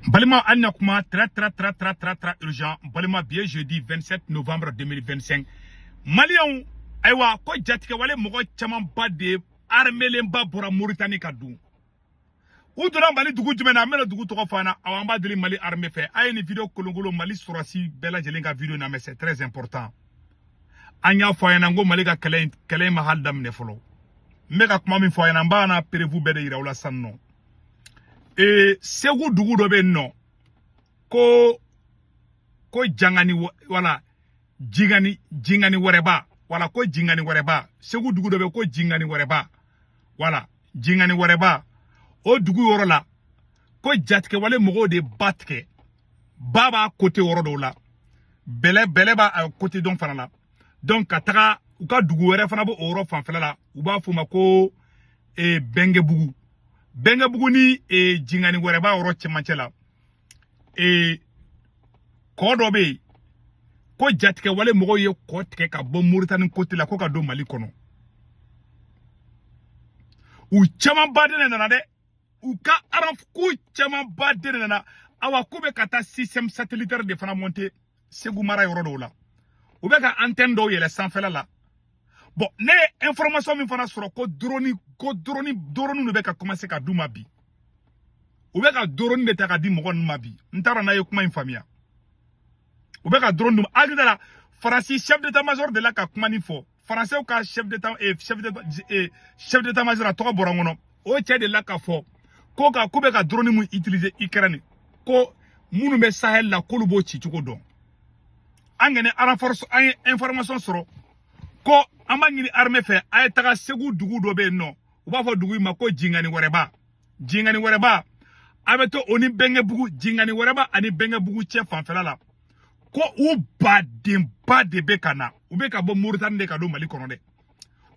Balima, an na kuma très très très très très très urgent. Balima, bi ye jeudi 27 novembre 2025. Maliyɛnw, ayiwa, ko jatigɛwale mɔgɔ camanba de armelenba bɔra Moritani ka dun. U donna Mali dugu jumɛn na? An bɛna dugu tɔgɔ fɔ an na. Awɔ, an b'a deli Mali armée fɛ, a ye nin vidéo kolonkolon, Mali sɔrɔsi bɛɛ lajɛlen ka vidéo lamɛn, c'est très important. An y'a fɔ a ɲɛna ko Mali ka kɛlɛ in, kɛlɛ in ma hali daminɛ fɔlɔ. N bɛ ka kuma min fɔ a ɲɛna, n b'a na preuve bɛɛ de yira aw la sisan nɔ. Segu dugu dɔ bɛ yen nɔ ko Jangani, wala Jingani, Jingani wɛrɛba, wala ko Jingani wɛrɛba. Segu dugu dɔ bɛ ko Jingani wɛrɛba, wala Jingani wɛrɛba. O dugu yɔrɔ la, ko jatigɛwale mɔgɔw de ba tigɛ, ba b'a côté yɔrɔ dɔw la, bɛlɛ bɛlɛ b'a côté dɔn fana la. Donc ka taga u ka dugu wɛrɛ fana b'o yɔrɔ fanfɛla la, u b'a f'o ma ko Bɛnkɛbugu. Bɛnkɛbugu ni Jingani wɛrɛba yɔrɔ cɛmancɛ la, kɔ dɔ bɛ yen ko jatigɛwale mɔgɔw ye kɔ tigɛ ka bɔ Moritani côté la ko ka don Mali kɔnɔ. U camanba de nana dɛ, u ka k'u camanba de nana. Awa, k'u bɛ ka taa système satellitaire de fana monter Segu mara yɔrɔ dɔw la, u bɛ ka antenne dɔw yɛlɛ sanfɛla la. Bon, ne ye information min fana sɔrɔ, ko drone, ko drone, drone de bɛ ka commencer ka d'u ma bi. U bɛ ka drone de ta ka di mɔgɔ ninnu ma bi. N t'a dɔn n'a ye kuma in faamuya. U bɛ ka drone d'u ma. Hakili t'a la, Faransi chef d'état major de la ka kuma nin fɔ. Faransɛw ka chef d'état chef d'état major, a tɔgɔ bɔra n kɔnɔ, o cɛ de la ka fɔ ko ka k'u bɛ ka drone mun utiliser Ukraine, ko minnu bɛ Sahel la, k'olu b'o ci cogo dɔn. An kɔni renforce, an ye information sɔrɔ ko an b'a ɲini armée fɛ, a ye taga Segu dugu dɔ bɛ yen nɔ, u b'a fɔ dugu in ma ko Jingani wɛrɛba. Jingani wɛrɛba, a bɛ to o ni Bɛnkɛbugu, Jingani wɛrɛba ani Bɛnkɛbugu cɛ fanfɛla la, ko u badenba de bɛ ka na. U bɛ ka bɔ Moritani de ka don Mali kɔnɔ dɛ,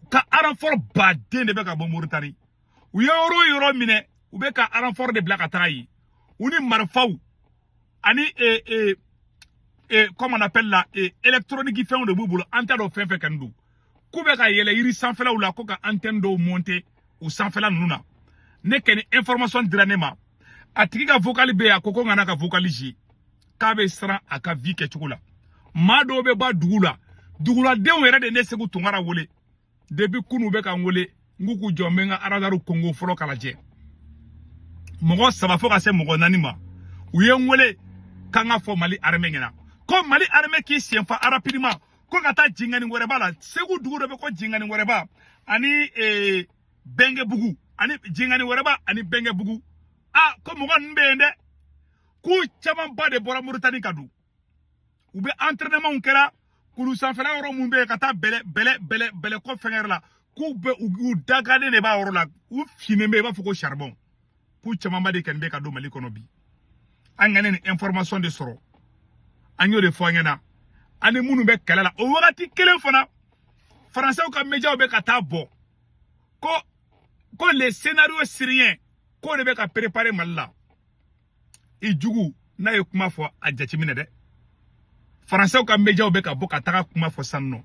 ka renfort baden de bɛ ka bɔ Moritani. U ye yɔrɔ o yɔrɔ minɛ, u bɛ ka renfort de bila ka taga yen, u ni marifaw ani comment on appelle la électronique fɛnw de b'u bolo. An t'a dɔn fɛn fɛn kan don, k'u bɛ ka yɛlɛ yiri sanfɛlaw la ko ka antenne dɔw monter u sanfɛla ninnu na. Ne kɛ information dira ne ma, a tigi ka vocal bɛ yen, a ko ko n kana ka vocal jouer, k'a bɛ siran a ka vie kɛcogo la. Maa dɔw bɛ ba dugu la, duguladenw yɛrɛ de ne Segu Tunkara wele depuis kunu, bɛ ka n wele, n k'u k'u jɔ, n bɛ n ka radar kongo fɔlɔ k'a lajɛ. Mɔgɔ 3 fo ka se mɔgɔ 4 ma, u ye n wele k'an ka fɔ Mali armée ɲɛna ko Mali armée k'i sen fa rapidement, ko ka taa Jingani wɛrɛba la. Segu dugu dɔ bɛ ko Jingani wɛrɛba ani Bɛnkɛbugu, ani Jingani wɛrɛba ani Bɛnkɛbugu. A ko mɔgɔ ninnu bɛ yen dɛ, k'u camanba de bɔra Moritani ka don. U bɛ entraînement kɛra kulu sanfɛla yɔrɔ mun bɛ yen, ka taa bɛlɛ bɛlɛ bɛlɛ bɛlɛ kɔ fɛngɛ yɛrɛ la, k'u bɛ u daganen de b'a yɔrɔ la, u finnen bɛ i b'a fɔ ko charbon, k'u camanba de kɛlen bɛ ka don Mali kɔnɔ bi. An ka ne nin information de sɔrɔ, an y'o de fɔ an ɲɛna. Ani minnu bɛ kɛlɛ la o wagati kelen fana, Faransɛw ka médiaw bɛ ka taa bɔ ko le scénario syrien, k'o de bɛ ka préparer Mali la. I jugu n'a ye kuma fɔ, a jateminɛ dɛ. Faransɛw ka médiaw bɛ ka bɔ ka taga kuma fɔ sisan nɔ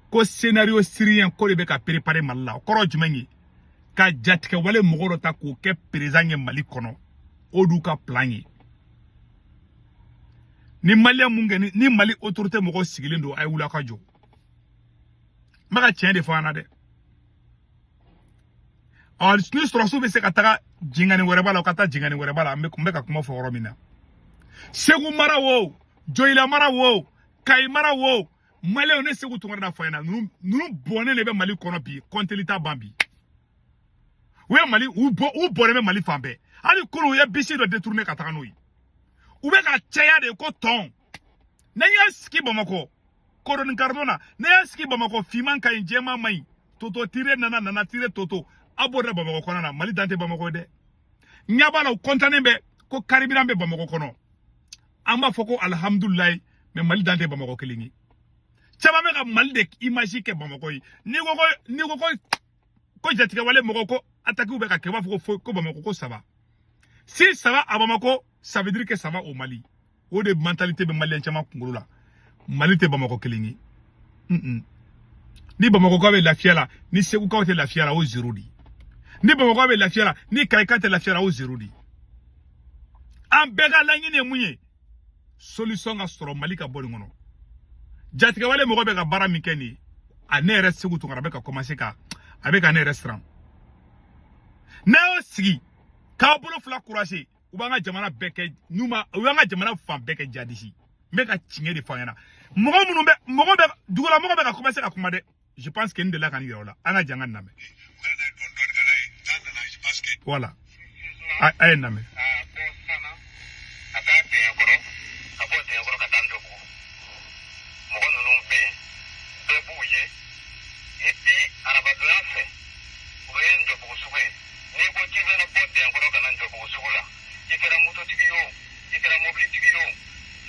ko scénario syrien, k'o de bɛ ka préparer Mali la. O kɔrɔ jumɛn ye? Ka jatigɛwale mɔgɔ dɔ ta k'o kɛ président ye Mali kɔnɔ, o d'u ka plan ye. Ni maliyɛn mun kɛ ni Mali autorité mɔgɔw sigilen don, a ye wuli a ka jɔ. N bɛ ka tiɲɛ de fɔ an na dɛ. Ɔ, ni sɔrɔsiw bɛ se ka taga Jingani wɛrɛba la, u ka taa Jingani wɛrɛba la. N bɛ ka kuma fɔ yɔrɔ min na, Segu mara wo, Joyila mara wo, Kayi mara wo, maliyɛnw, ne Segu Tunkara fɔ ɲɛna, ninnu bɔnnen de bɛ Mali kɔnɔ bi, kɔnteli t'a ban bi. U ye Mali, u bɔ, u bɔnnen bɛ Mali fan bɛɛ. Hali kunun, u ye bisi dɔ détourné ka taga n'o ye. U bɛ ka caya de ko tɔn. Ne y'a sigi Bamakɔ Kodoni Karino na, ne y'a sigi Bamakɔ, finman ka ɲi, jɛman man ɲi, toto tire nana nana tire toto, a b'o da Bamakɔ kɔnɔ na. Mali dan tɛ Bamakɔ ye dɛ. N ɲɛ b'a la, u kɔntannen bɛ ko carburant bɛ Bamakɔ kɔnɔ. An b'a fɔ ko alihamudulilayi, mais Mali dan tɛ Bamakɔ kelen ye. Caman bɛ ka Mali de image kɛ Bamakɔ ye. N'i ko ko jatigɛwale mɔgɔ ko attaque bɛ ka kɛ, u b'a fɔ ko Bamakɔ ko ça va. Si ça va à Bamako, ça veut dire que ça va au Mali. O de mentalité bɛ maliyɛn caman kunkolo la. Mali tɛ Bamakɔ kelen ye. Ni Bamakɔkaw bɛ lafiya la, ni Segukaw tɛ lafiya la, o zéro de. Ni Bamakɔ bɛ lafiya la, ni Kayika tɛ lafiya la, o zéro de. An An bɛɛ ka laɲini ye mun ye? Solution ka sɔrɔ Mali ka bɔ nin kɔnɔ. Jatigɛwale mɔgɔ bɛ ka baara min kɛ nin ye, a ne yɛrɛ Sekou Tounkara bɛ ka commencer ka a bɛ ka ne yɛrɛ siran. N'a y'o sigi k'aw bolo fila croiser, u b'an ka jamana bɛɛ kɛ n'u ma, u y'an ka jamana fan bɛɛ kɛ jadisi. N bɛ ka tiɲɛ de fɔ an ɲɛna. Mɔgɔ minnu bɛ, mɔgɔ bɛ dugulamɔgɔ bɛ ka commencer ka kuma dɛ. Je pense que n delila ka nin yira o la. An ka jan ka nin lamɛn. Voilà. A ye nin lamɛn. Ka taa Dɛɲɛkɔrɔ, ka bɔ Dɛɲɛkɔrɔ ka taa Ndogo, mɔgɔ ninnu bɛ yen, bɛɛ b'u ye. Et puis arabadonya fɛ, o ye Njɔbugu sugu ye. N'i ko k'i bɛna bɔ Dɛɲɛkɔrɔ ka na Njɔbugu sugu la, i kɛra mototigi ye o, i kɛra mobilitigi ye o,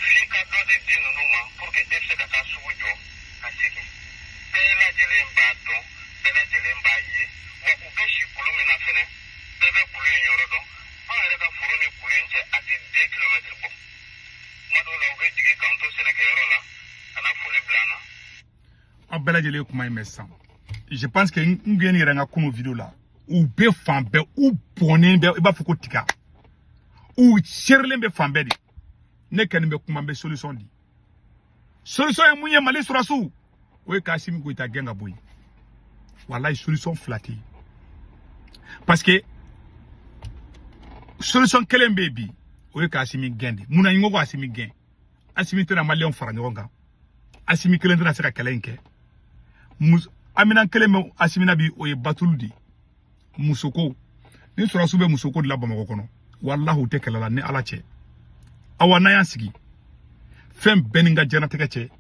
f'i ka dɔ de di ninnu ma pour que e bɛ se ka taa sugu jɔ ka segin. Bɛɛ lajɛlen b'a dɔn, bɛɛ lajɛlen b'a ye wa. U bɛ si kulu min na fɛnɛ, bɛɛ bɛ kulu in yɔrɔ dɔn. An yɛrɛ ka foro ni kulu in cɛ, a tɛ 2 kilomɛtiri bɔ. Kuma dɔw la, u bɛ jigin k'an to sɛnɛkɛyɔrɔ la ka na foli bila an na. Aw bɛɛ lajɛlen ye kuma in mɛn sisan. Je pense que n kun ye nin yɛrɛ n ka kunun vidéo la. U bɛ fan bɛɛ, u bɔnnen bɛ, i b'a fɔ ko tiga, u serilen bɛ fan bɛɛ de. Ne kɔni bɛ kuma, n bɛ solution di. Solution ye mun ye? Mali sɔrɔsiw, o ye k'Assimi Goïta gɛn ka bɔ yen. Walayi, solution fila tɛ yen, parce que solution kelen bɛ yen bi, o ye k'Assimi gɛn de. Munna n ko ko Assimi gɛn? Assimi tɛna maliyɛnw fara ɲɔgɔn kan. Assimi kelen tɛna se ka kɛlɛ in kɛ. Amina kelen bɛ Assimi na bi, o ye batulu de ye. Musoko ni sɔrɔsiw bɛ musoko de la Bamakɔ kɔnɔ. Walahi, u tɛ kɛlɛ la ni Ala cɛ. Awa, n'a y'an sigi fɛn bɛɛ ni n ka diɲɛnatigɛ cɛ,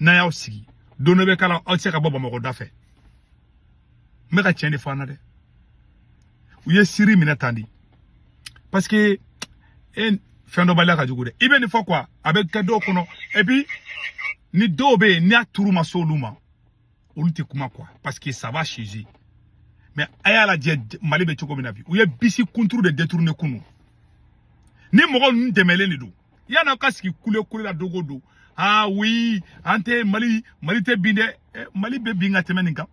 n'a y'aw sigi don dɔ bɛ k'a la, aw tɛ se ka bɔ Bamakɔ da fɛ. N bɛ ka tiɲɛ de fɔ an na dɛ. U ye siri minɛ tan de, parce que e fɛn dɔ baliya ka jugu dɛ. I bɛ nin fɔ quoi, a bɛ kɛ dɔw kɔnɔ. Et puis ni dɔw bɛ yen, n'i y'a turu ma se olu ma, olu tɛ kuma quoi, parce que ça va chez eux. Mais a y'a lajɛ Mali bɛ cogo min na bi, u ye bisi kunturu de détourner kunun. Ni mɔgɔ ninnu dɛmɛlen de don, yan'aw ka sigi kule kule la don o don. Ah oui, an tɛ Mali, Mali tɛ bin dɛ. Mali bɛ bin ka tɛmɛ nin kan.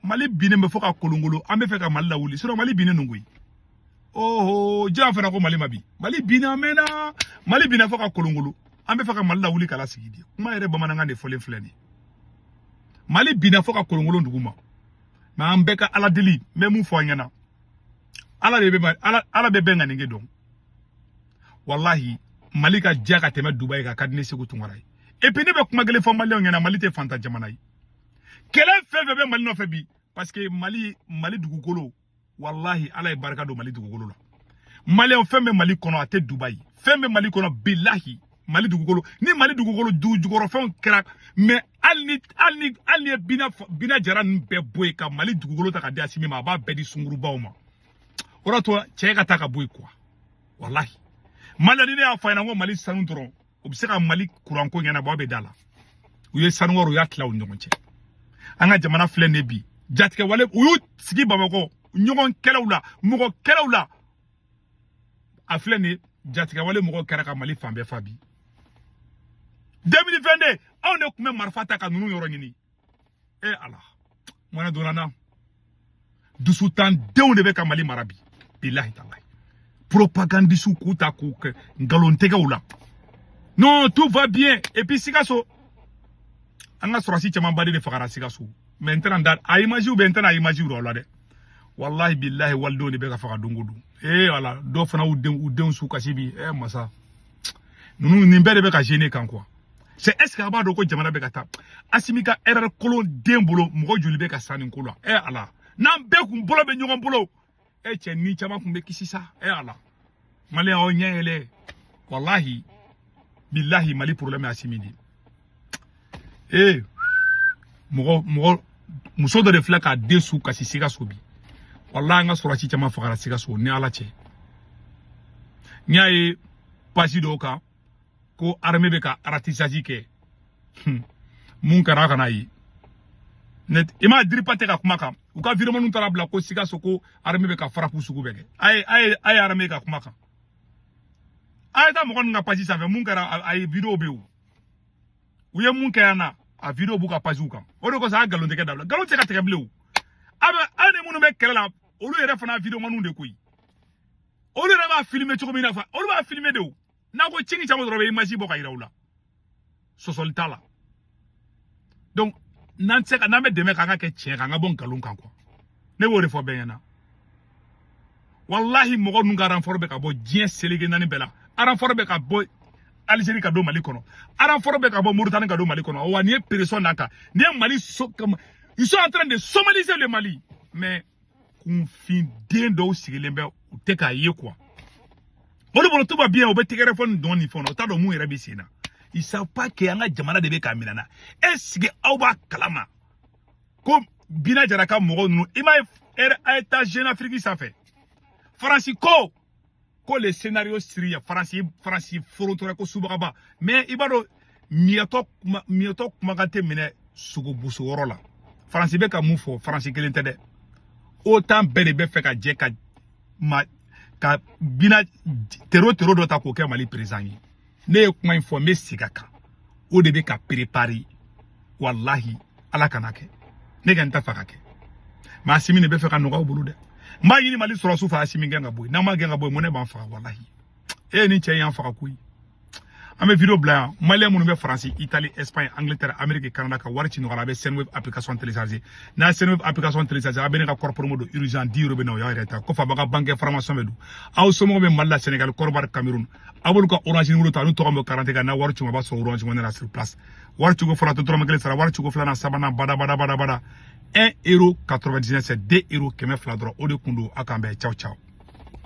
Mali binnen bɛ fo ka kolongolo. An bɛ fɛ ka Mali lawuli, sinon Mali binnen don koyi. Oho, jɔn fana ko Mali ma bin? Mali binna, a mɛnna. Mali binna fo ka kolongolo. An bɛ fɛ ka Mali lawuli ka lasigi de. Kuma yɛrɛ bamanankan de fɔlen filɛ nin ye. Mali binna fo ka kolongolo dugu ma. Mais an bɛɛ ka Ala deli. N bɛ mun fɔ an ɲɛna? Ala de bɛ Ala, Ala bɛ bɛn ka nin dɔn. Walahi, Mali ka diya ka tɛmɛ Dubayi kan, ka di ne Sekou Tounkara ye. Et puis ne bɛ kuma kelen fɔ maliyɛnw ɲɛna: Mali tɛ fantan jamana ye. Kɛlɛ fɛn fɛn bɛ Mali nɔfɛ bi, parce que Mali dugukolo, walahi, Ala ye barika don Mali dugukolo la. Maliyɛn, fɛn bɛ Mali kɔnɔ, a tɛ Dubayi. Fɛn bɛ Mali kɔnɔ, bilahi, Mali dugukolo ni Mali dugukolo dugu jukɔrɔfɛnw kɛra. Mais hali ni ye bina jara ninnu bɛɛ bɔ yen ka Mali dugukolo ta ka di Assimi ma, a b'a bɛɛ di sungurubaw ma. O de y'a to cɛ ka taa ka bɔ yen quoi. Walahi, Mali, ni ne y'a fɔ a ɲɛna ko Mali sanu dɔrɔn, o bɛ se ka Mali kuranko ɲɛnabɔ, a bɛ da la. U ye sanu wari, u y'a tila u ni ɲɔgɔn cɛ. An ka jamana filɛ nin ye bi, jatigɛ wale, u y'u sigi Bamakɔ ɲɔgɔn kɛlɛw la, mɔgɔ kɛlɛw la. A filɛ nin ye, jatigɛ wale mɔgɔw kɛra ka Mali fan bɛɛ fa bi. 2022, anw de tun bɛ marifa ta ka ninnu yɔrɔ ɲini. E Ala, mɔnɛ donna n na. Dusutandenw de bɛ ka Mali mara bi. Bilahi talahi, propagandisiw k'u ta k'u kɛ nkalontigɛw la. Non, tout va bien. Et puis Sikaso, an ka sɔrɔsi camanba de fagara Sikaso. Mais n tɛna n da a image bɛ, n tɛna image yira aw la dɛ. Wallahi billahi, walidenw de bɛ ka faga don o don. Ee ala, dɔw fana u denw su kasi bi. Eh masa, ninnu nin bɛɛ de bɛ ka gêner kan quoi. C'est est ce que a b'a dɔn ko jamana bɛ ka taa Assimi ka erreur kolon den bolo, mɔgɔ joli bɛ ka sa nin ko la? Eh ala, n'an bɛɛ kun bolo bɛ ɲɔgɔn bolo, e cɛ ni caman kun bɛ kisi sa. Eh ala, maliyɛn, aw ɲɛ yɛlɛ. Wallahi billahi, Mali problème ye Assimi de ye. Ee mɔgɔ mɔgɔ muso dɔ de filɛ k'a den su kasi Sikaso bi. Wallahi, an ka sɔrɔsi caman fagara Sikaso ni Ala cɛ. N y'a ye page dɔw kan ko armée bɛ ka ratissage kɛ. Mun kɛra a kana ye ne i m'a DIRPA tɛ ka kuma kan. U ka vidéoman taara bila ko Sikaso, ko armée bɛ ka frappe sugu bɛɛ kɛ. A ye armée ka kuma kan, a ye taa mɔgɔ ninnu ka page sanfɛ. Mun kɛra? A ye vidéo bɛ yen. U ye mun kɛ yan na, a vidéo b'u ka page kan. O de kosɔn a ye nkalon tigɛ dabila. Nkalon tɛ se ka tigɛ bilen o. A bɛ aw ni minnu bɛ kɛlɛ la, olu yɛrɛ fana vidéomanw de koyi. Olu yɛrɛ b'a filmer cogo min na fa, olu b'a filmer de o. N'a ko cingi caman dɔrɔn bɛ image bɔ ka yira u la, sɔsɔli t'a la. Donc n'an tɛ se ka, n'an bɛ dɛmɛ k'an ka kɛ tiɲɛ kan, an ka bɔ nkalon kan quoi. Ne b'o de fɔ bɛɛ ɲɛna. Walahi, mɔgɔ ninnu ka renfort bɛ ka bɔ diɲɛ seleke naani bɛɛ la. Renfort bɛ ka bɔ Algérie ka don Mali kɔnɔ, renfort bɛ ka bɔ Mauritanie ka don Mali kɔnɔ. Wa nin ye pression d'an kan, nin ye Mali so, ils sont en train de somaliser le Mali. Mais kunfinden dɔw sigilen bɛ, u tɛ k'a ye quoi. Olu bolo tout va bien, u bɛ tɛgɛrɛ fɔ ni dɔn ni fɛnw na, u t'a dɔn mun yɛrɛ bɛ sen na. Ils savent pas que an ka jamana de bɛ k'a minɛ na. Est ce que aw b'a kalama ko Bina Jara ka mɔgɔw ninnu, i m'a ye, a ye taa Jeune Afrique sanfɛ, Faransi ko le scénario syrien, Faransi forotora ko subagaba. Mais i b'a dɔn, miyɛtɔ kuma, miyɛtɔ kumakan tɛ minɛ sogobuso yɔrɔ la. Faransi bɛ ka mun fɔ? Faransi kelen tɛ dɛ, OTAN bɛɛ de bɛ fɛ ka jɛ ka ma ka Bina terro terro dɔ ta k'o kɛ Mali président ye. Ne ye kuma in fɔ, n bɛ segin a kan, o de bɛ ka préparer. Walahi, Ala kana kɛ, ne ka n ta fɛ ka kɛ, mais Asimi de bɛ fɛ ka nɔgɔya u bolo dɛ. N b'a ɲini Mali sɔrɔsiw fɛ, Asimi gɛn ka bɔ yen. N'an ma gɛn ka bɔ yen, mun ne b'an faga? Walahi, e ni cɛ in y'an faga koyi. An bɛ vidéo bila yan. Malien minnu bɛ Faransi, Italie, Espagne, Angleterre, Amérique, Canada, ka wari ci nɔgɔya la, a bɛ Sendwave application télécharger. N'a ye Sendwave application télécharger, a bɛ ne ka code promo don urgent 10 euros bɛ na, o y'aw yɛrɛ ta kɔfɛ. A b'a ka banque information bɛ don. Aw somɔgɔw bɛ Mali la, Sénégal, Côte d'Ivoire, Cameroun, a b'olu ka Orange numéro ta, n'u tɔgɔ bɛ carte kan. N'a wari ci ma, a b'a sɔrɔ Orange Money la sur place. Wari cogo fɔlɔ, a tɛ dɔrɔmɛ kelen sara. Wari cogo filanan, sabanan, bada bada bada bada, 1 euro 99, c'est 2 euros 200 dɔrɔn. O de kun don. A k'an bɛn, ciao ciao.